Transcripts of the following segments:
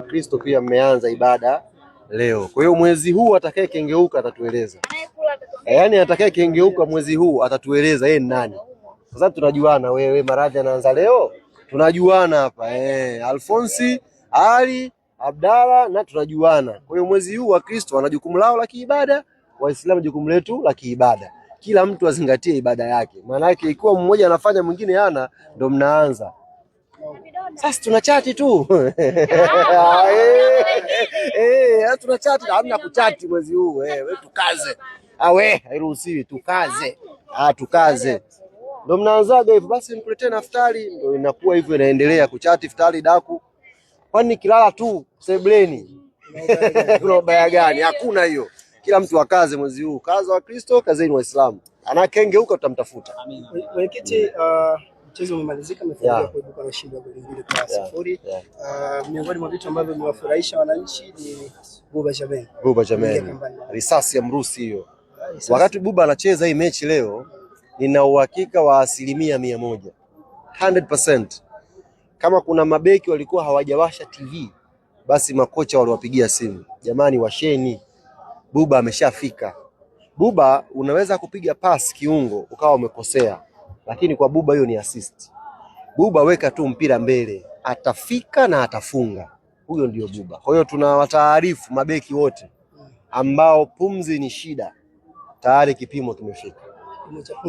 Kristo pia mmeanza ibada leo. Kwa hiyo mwezi huu atakaye kengeuka atatueleza. Yaani atakaye kengeuka mwezi huu atatueleza yeye ni nani. Sasa tunajuana, wewe maradhi anaanza leo, tunajuana hapa Alfonsi, Ali, Abdalla na tunajuana. Kwa hiyo mwezi huu wa Kristo wana jukumu lao la kiibada, Waislamu jukumu letu la kiibada. Kila mtu azingatie ibada yake. Maana yake ikiwa mmoja anafanya mwingine hana, ndo mnaanza sasa tunachati tu tunachati, hamna kuchati mwezi huu wewe tukaze. Ah, we hairuhusiwi, tukaze. Ah, tukaze. Ndio mnaanzaga hivyo, basi mkuletee naftari, ndio inakuwa hivyo, inaendelea kuchati iftari daku. Kwani kilala tu sebleni kuna ubaya gani? Hakuna hiyo. Kila mtu akaze mwezi huu, kaza wa Kristo, kazeni Waislamu. Anakengeuka tutamtafuta. Mwenyekiti, mchezo umemalizika, mmefanikiwa kuibuka na ushindi wa goli 2-0. Miongoni mwa vitu ambavyo vimewafurahisha wananchi ni Buba Jamen. Buba Jamen, risasi ya Mrusi hiyo. Wakati Buba anacheza hii mechi leo, nina uhakika wa 100%, 100%. Kama kuna mabeki walikuwa hawajawasha TV, basi makocha waliwapigia simu, jamani, washeni, Buba ameshafika. Buba unaweza kupiga pass kiungo ukawa umekosea, lakini kwa Buba hiyo ni assist. Buba weka tu mpira mbele, atafika na atafunga. Huyo ndio Buba. Kwa hiyo tunawataarifu mabeki wote ambao pumzi ni shida, tayari kipimo kimefika,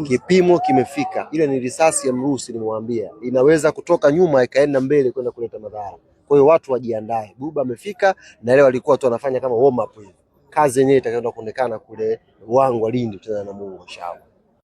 kipimo kimefika. Ile ni risasi ya Mrusi, nimewambia inaweza kutoka nyuma ikaenda mbele kwenda kuleta madhara. Kwa hiyo watu wajiandae, Buba amefika na leo alikuwa tu anafanya kama warm up hivi. Kazi yenyewe itakaenda kuonekana kule Ruangwa Lindi, tena na Mungu inshallah.